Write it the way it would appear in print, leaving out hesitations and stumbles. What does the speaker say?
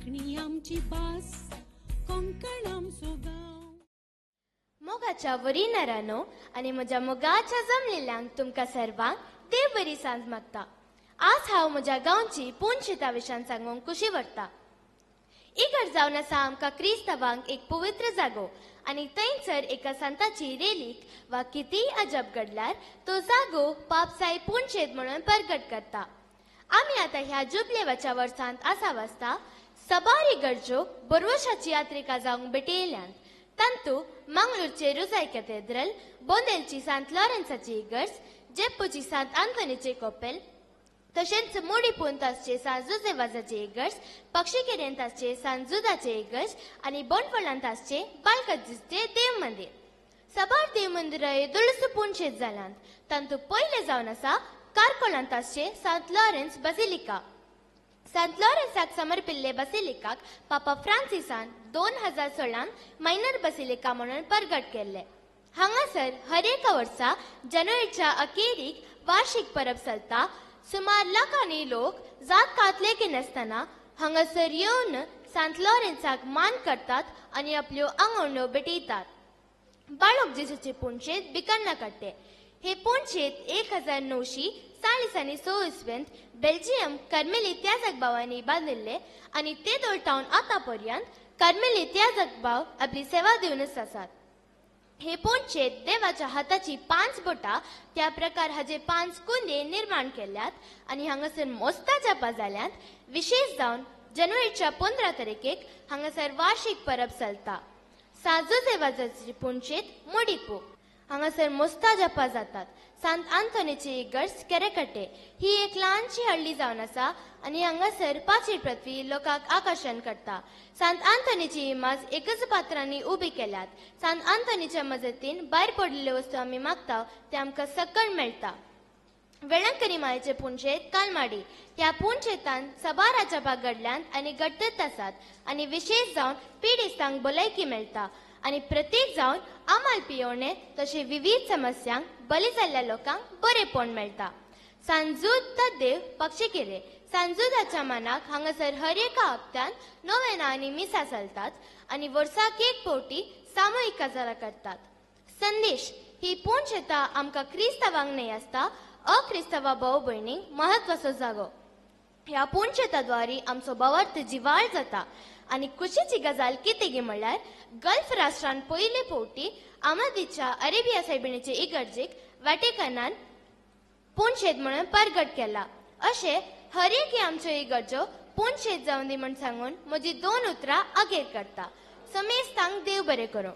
कोंकणी आमची भास, कोंकण आमचो गांव. मोगाच्या वरिनरानो आनी म्हज्या मोगाच्या जमलेल्यांक तुमकां सर्वांक देव बरी सांज मागता. आज हांव म्हज्या गांवची पुनशेता विशयान सांगूंक खुशी व्हरता. इगर्ज जावन आसा आमकां क्रिस्तांवांक एक पवित्र जागो आनी थंयसर एका सांताची रेलीक वा कितेंय अजब घडल्यार तो जागो पापसाय पुनशेत म्हणून परगट करता. आमी आतां ह्या जुबलेवाच्या वर्सांत आसा वाचता सबार इगर्जो बरवशाची यात्रिका जावंक भेटयल्यान. तांतू मंगळूरचे रुजाय कॅथेड्रल, बोंदेलची सांत लॉरेन्साची इगर्ज, जेप्पूची सांत आंतोनीचे कोपेल, तशेंच मोडीपूंत आसचे सांत जुजेवाजाचे इगर्ज, पक्षीकेरेंत आसचे सांत जुदाचे इगर्ज आनी बोंडफळांत आसचे बालकजीचे देव मंदीर. सबार देव मंदिरां दुलस पुनशेत जाल्यांत. तांतू पयलें जावन आसा कारकोलांत आसचे सांत लॉरेन्स बासिलिका. सांत लॉरेन्साक समर्पिल्ले बासिलिकाक पापा फ्रांसिसान 2016 मायनर बासिलिका म्हणून परगट केल्ले. हांगासर हर एका वर्सा जानेवारीच्या अखेरीक वार्षिक परब चलता. सुमार लाखांनी लोक जात कात लेखिनासतना हांगासर येवन सांत लॉरेन्साक मान करतात आनी आपल्यो आंगवण्यो भेटयतात. बाळक जेजूचे पुनशेत बिकान्ना काडटे. हे पुनशेत 1940 आनी 26 बेल्जियम कार्मेली त्याजक भावांनी बांदिल्ले आनी ते दोळटावन आतां पर्यंत कार्मेली त्याजक भाव आपली सेवा दिवनच आसात. हे पुनशेत देवाच्या हाताची 5 बोटां त्या प्रकार हाजे 5 कुंदे निर्माण केल्यात आनी हांगासर मोस्ता जापा जाल्यात. विशेष जावन जानेवारीच्या 15 तारखेक हांगासर वार्षिक परब चलता. साजुजेवाजाची पुनशेत मोडीपू हांगासर मोस्ता जपा जातात. सांत आंतोनीची इगर्ज केरेकटे ही एक ल्हानशी हळ्ळी जावन आसा आनी हांगासर पाचवी पृथ्वी लोकांक आकर्शण करता. सांत आंतोनीची इमाज एकच पात्रांनी उबी केल्यात. सांत आंतोनीच्या मजतीन भायर पडिल्ल्यो वस्तू आमी मागता ते आमकां सकळ मेळटा. वेळांकरी मायेचे पुनशेत कालमाडी. ह्या पुनशेतान सबार अजापां घडल्यांत आनी घडतच आसात आनी विशेष जावन पिडेस्तांक भलायकी मेळटा आनी प्रत्येक जावन आमाल पियोवणे तशें विविध समस्यांक बली जाल्ल्या लोकांक बरेपण मेळटा. सांजूद देव पक्षीकेरे. सांजूदाच्या मानाक हांगासर हर एका हप्त्यान नोवेना आनी मिसां चलतात आनी वर्साक एक फावटी सामुहीक काजारां करतात. संदेश ही पुनशेता आमकां क्रिस्तांवांक न्हय आसता अक्रिस्तांवा भाव भयणींक म्हत्वाचो जागो. ह्या पुनशेताद्वारी आमचो भावार्थ जिवाळ जाता आनी खुशीची गजाल कितें गी म्हणल्यार गल्फ राष्ट्रान पयले फावटी आमादीच्या अरेबिया सायबिणीचे इगर्जेक वॅटिकनान पुनशेत म्हणून परगट केला. अशें हर एक आमच्यो इगर्जो पुनशेत जावन दी म्हण सांगून म्हजी 2 उतरां अखेर करता. समेस्तांक देव बरें करूं.